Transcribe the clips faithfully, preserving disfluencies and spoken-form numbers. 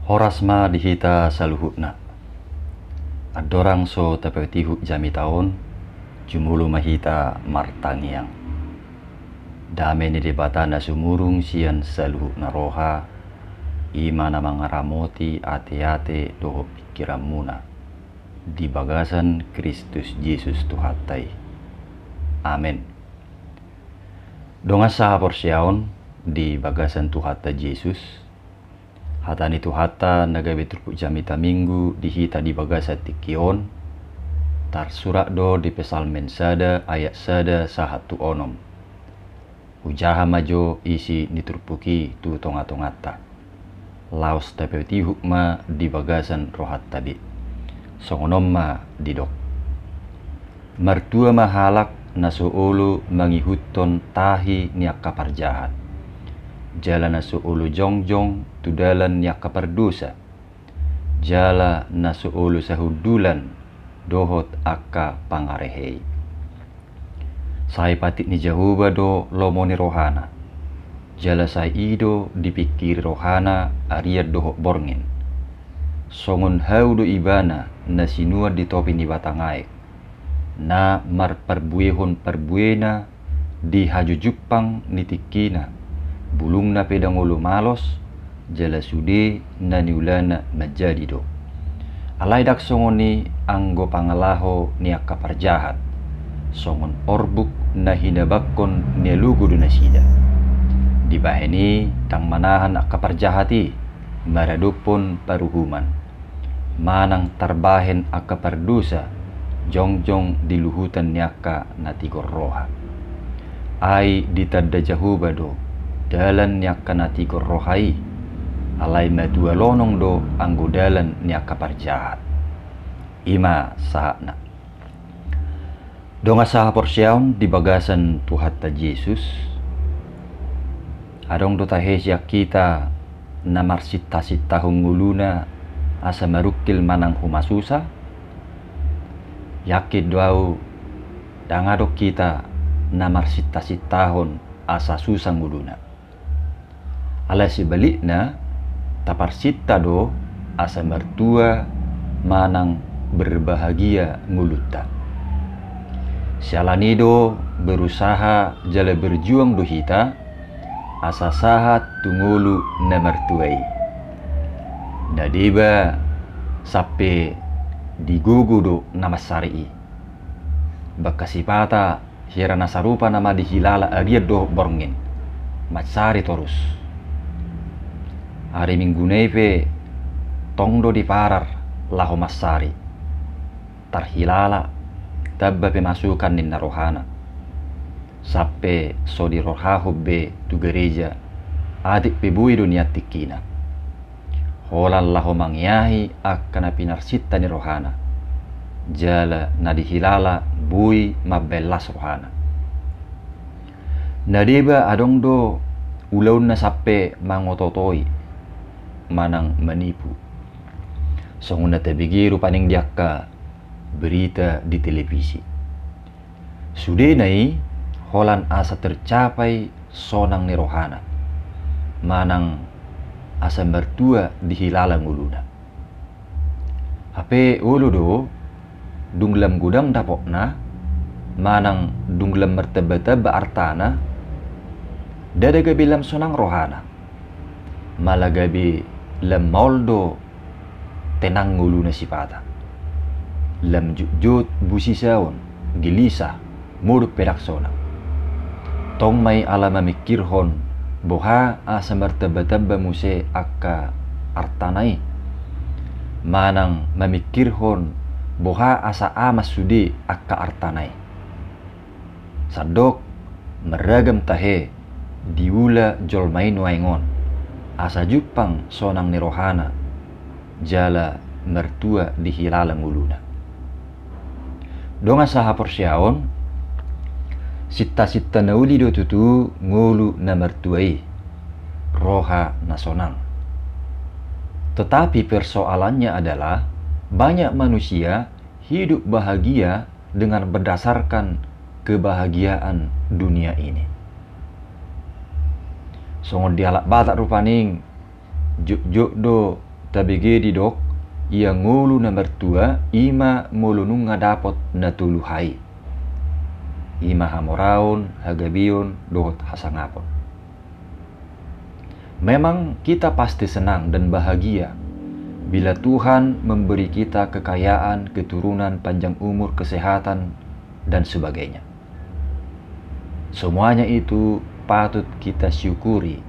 Horas ma di hita saluhutna. Andorang so tapaihutihut jamita on, jumolo ma hita martangiang. Dame ni Debata na sumurung sian saluhutna roha, i ma na mangaramoti ateate dohot pingkiranmuna di bagasan Kristus Jesus Tuhanta i. Amen. Dongan sahaporseaon di bagasan Tuhanta Jesus, hata ni Tuhanta na gabe turpuk jamita Minggu di hita di bagasan tingki on, tarsurat do di Psalmen sada ayat sada sahat tu onom. Hujaha ma jo isi ni turpuk i tu tongatonganta, laos tapaihutihut ma di bagasan rohanta be. Songon on ma didok: Martua ma halak na so olo mangihuthon tahi ni angka parjahat, jala na so olo jongjong tu dalan ni angka pardosa, jala na so olo sahundulan dohot angka pangarehei. Sai patik ni Jahowa do lomo ni rohana, jala sai i do dipingkiri rohana arian dohot borngin. Songon hau do ibana na sinuan di topi ni batang aek, na marparbuehon parbuena di hajujumpang ni tingkina, bulungna pe ndang olo malos, jala sude na niulana manjadi do. Alai ndang songon i anggo pangalaho ni angka parjahat, songon orbuk na hinabangkon ni alogo do nasida. Dibahen i ndang manahan angka parjahat i maradophon paruhuman, manang tarbahen angka pardosa jongjong di luhutan ni angka na tigor roha. Ai ditanda Jahowa do dalan ni angka na tigor roha i, alai matua lonong do anggo dalan ni angka parjahat. I ma sahatna. Dongan sahaporseaon di bagasan Tuhanta Jesus, adong do tahe sian hita na marsintahon ngoluna asa marungkil manang humasusa? Yakin do ahu, ndang adong hita na marsintahon asa susa ngoluna. Alai sebalikna, taparsinta do asa martua manang berbahagia ngolunta. Siala ni i do berusaha jala berjuang do hita asa sahat tu ngolu na martua i. Na deba sampe digogo do na mansari i. Bangka sipata hira na sarupa nama dihilala arian dohot borngin, mansari torus. Ari Mingguna i pe tong do diparar laho mansari, tarhilala, tamba pe masukan ninna rohana. Sampe so dirohahon be tu gareja, atik pe boi do nian tingkina. Holan laho mangeahi angka na pinarsinta ni rohana, jala na dihilala boi mambaen las rohana. Na deba adong do ulaonna sampe mangotootoi manang manipu, songon na tabege rupani di angka berita di televisi. Sudena i holan asa tercapai sonang ni rohana, manang asa martua dihilala ngoluna. Hape olo do, dung lam godang dapotna, manang dung lam martambatamba artana, ndada gabe lam sonang rohana. Mala gabe lam maol do tenang ngoluna sipata. Lam jotjot, busisaon, gelisah, modom pe ndang sonang. Tong ma i ala mamingkirhon boha asa martambatamba muse angka artana i, manang mamingkirhon boha asa aman sude angka artana i. Sandok marragam tahe diula jolma i nuaeng on, asa jumpang sonang ni rohana, jala martua dihilala ngoluna. Dongan sahaporseaon, sintasinta na uli do tutu ngolu na martua i, roha na sonang. Tetapi persoalannya adalah, banyak manusia hidup bahagia dengan berdasarkan kebahagiaan dunia ini. Songon di halak Batak rupani, jotjot do tabege didok, ia ngolu na martua i ma molo nunga dapot na tolu ha i. I ma hamoraon, hagabeon, dohot hasangapon. Memang kita pasti senang dan bahagia bila Tuhan memberi kita kekayaan, keturunan, panjang umur, kesehatan, dan sebagainya. Semuanya itu patut kita syukuri,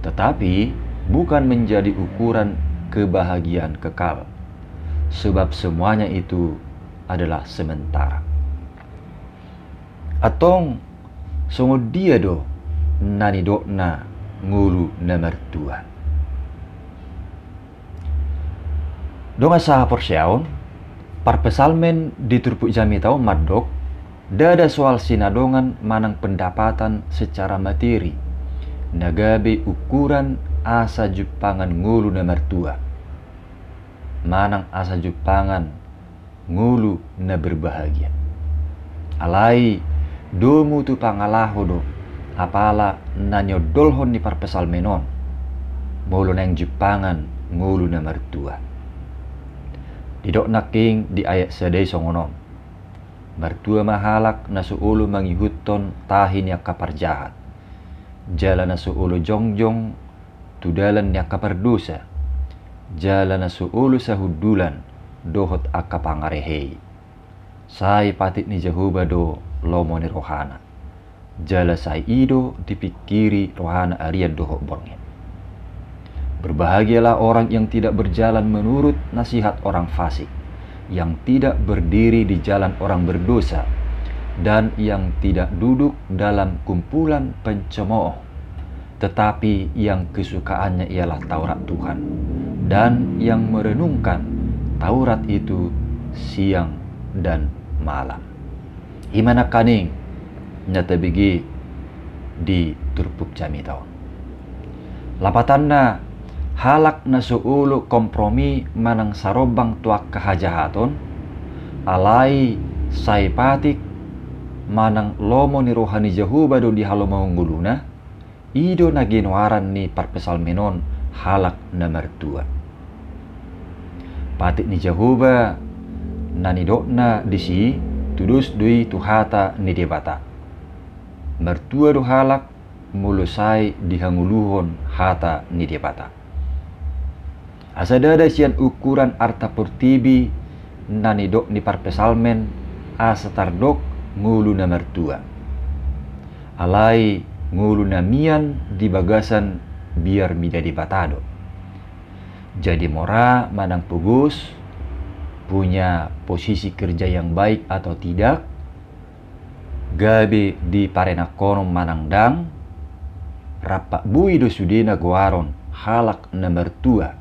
tetapi bukan menjadi ukuran kebahagiaan kekal, sebab semuanya itu adalah sementara. Antong, songon dia do na nidokna ngolu na martua? Dongan sahaporseaon, parpsalmen di turpuk jamita on mandok, ndada soal sinadongan manang pendapatan secara materi na gabe ukuran asa jumpangan ngolu na martua, manang asa jumpangan ngolu na berbahagia. Alai, domu tu pangalaho do apala na niondolhon ni parpsalmen on, molo naeng jumpangan ngolu na martua. Didok nangkin di ayat sada i songon on: Martua ma halak na so olo mangihuthon tahi ni angka parjahat, jala na so olo jongjong tu dalan ni angka pardosa, jala na so olo sahundulan dohot angka pangarehei. Sai patik ni Jahowa do lomo ni rohana, jala sai i do dipingkiri rohana arian dohot borngin. Berbahagialah orang yang tidak berjalan menurut nasihat orang fasik, yang tidak berdiri di jalan orang berdosa, dan yang tidak duduk dalam kumpulan pencemooh, tetapi yang kesukaannya ialah Taurat Tuhan, dan yang merenungkan Taurat itu siang dan malam. I ma nangkaning na tabege di turpuk jamita on. Lapatanna, halak na so olo kompromi manang sarombang tu angka hajahaton, alai sai patik manang lomo ni roha ni Jahowa do di halomohon ngoluna, i do na genoaran ni parpsalmen on halak na martua. Patik ni Jahowa na nidokna disi tudos do i tu hata ni Debata. Martua do halak molo sai dihangoluhon hata ni Debata. Asa ndada sian ukuran arta portibi na nidok ni parpsalmen asa tardok ngolu na martua. Alai ngolu na mian di bagasan biar mida Debata do. Jadi mora manang pogos, punya posisi kerja yang baik atau tidak, gabe diparenangkonon manang ndang, rap boi do sudena goaron halak na martua,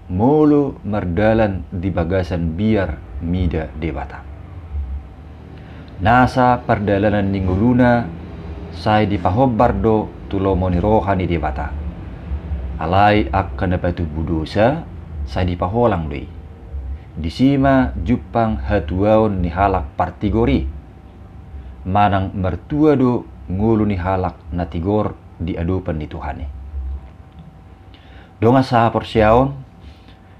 molo mardalan di bagasan biar mida Debata. Nasa pardalanan ni ngoluna sai dipahombar do tu lomo ni roha ni Debata. Alai angka na patubu dosa sai dipaholang do i. Disi ma jumpang hatuaon ni halak partigor i. Manang martua do ngolu ni halak na tigor di adopan ni Tuhan i. Dongan sahaporseaon,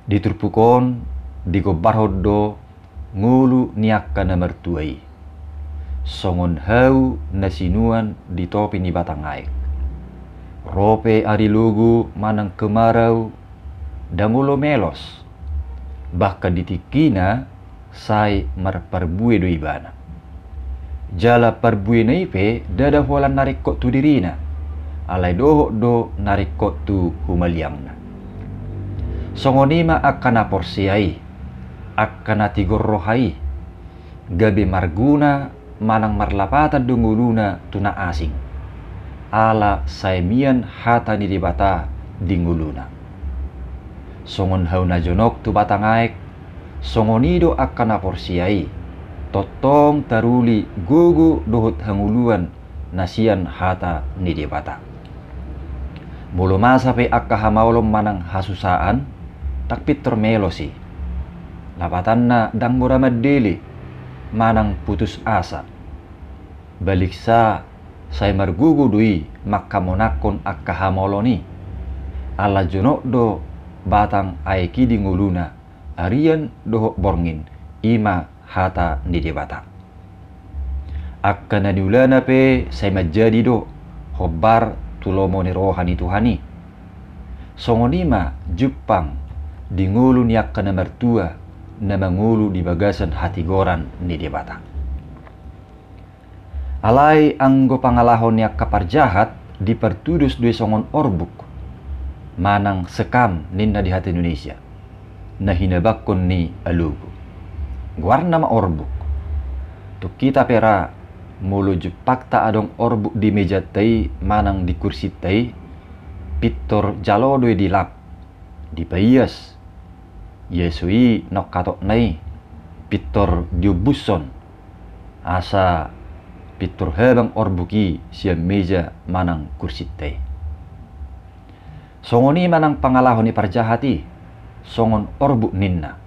di turpuk on digombarhon do ngolu ni angka na martua i songon hau na sinuan di topi ni batang aek. Ro pe ari logo manang kemarau, ndang olo melos, bahkan di tingkina sai marparbue do ibana. Jala parbuena i pe ndada holan na ringkot tu dirina, alai dohot do na ringkot tu humaliangna. Songon i ma angka na porsea i, angka na tigor roha i, gabe marguna manang marlapatan do ngoluna tu na asing, ala sai mian hata ni Debata di ngoluna. Songon hau na jonok tu batang aek, songon i do angka na porsea i, tongtong taruli gogo dohot hangoluan na sian hata ni Debata. Molo masa pe angka hamaolon manang hasusaan, ndang pintor melos i. Lapatanna ndang mura mandele manang putus asa. Baliksa sai margogo do i mangkamonangkon angka hamaolon i. Ala jonok do batang aek i di ngoluna, arian dohot borngin, i ma hata ni Debata. Angka na niulana pe sai manjadi do hombar tu lomo ni roha ni Tuhan i. Songon i ma jumpang di ngolu ni angka na martua na mangolu di bagasan hatigoran ni Debata. Alai anggo pangalaho ni angka parjahat dipartudos do i songon orbuk manang sekam ninna di hata Indonesia, na hinabangkon ni alogo. Goarna ma orbuk. Tung hita pe ra, molo jumpangta adong orbuk di mejanta i manang di kursinta i, pintor jalo do i dilap, dipaias. Ia so i naung hatokna i, pintor diombushon, asa pintor habang orbuk i sian meja manang kursinta i. Songon i ma nang pangalaho ni parjahat i, songon orbuk ninna.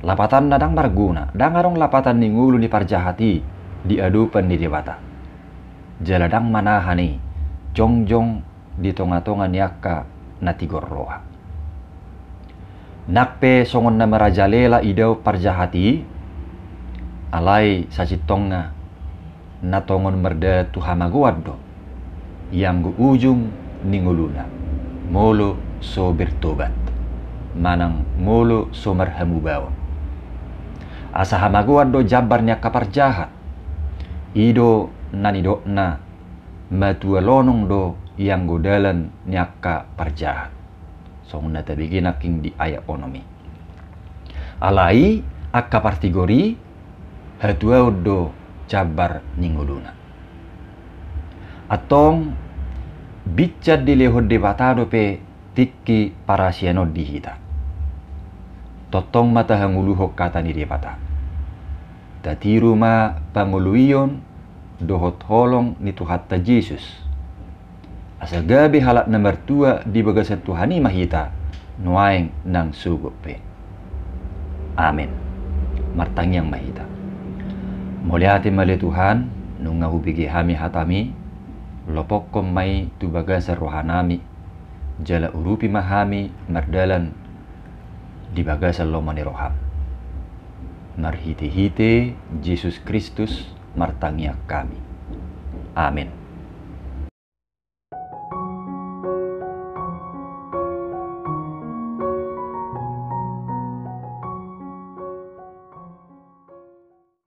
Lapatanna ndang marguna, ndang adong lapatan ni ngolu ni parjahat i di adopan ni Debata. Jala ndang manahan i jongjong di tongatonga ni angka na tigor roha. Nang pe songon na marajalela idaon parjahat i, alai sasintongna na tongon mardalan tu hamagoan do ianggo ujung ni ngoluna, molo so bertobat manang molo so marhamubaon. Asa hamagoan do jambar ni angka parjahat. I do na nidokna, matua lonong do ianggo dalan ni angka parjahat. Songon na tabege nangkin di ayat onom i. Alai angka partigor i, hatuaon do jambar ni ngoluna. Antong, binsan dilehon Debata dope tingki parasian on di hita. Tongtong ma tahangoluhon hata ni Debata. Tatiru ma pangoloion dohot holong ni Tuhanta Jesus. Asa gabe halak na martua di bagasan Tuhan i ma hita, nuaeng nang sogot pe. Amen. Martangiang ma hita. Mauliate ma ale Tuhan, nunga hubege hami hataMi, lopokkon ma i tu bagasan rohanami, jala urupi ma hami mardalan di bagasan lomo ni rohaM. Marhitehite Jesus Kristus martangiang hami. Amen.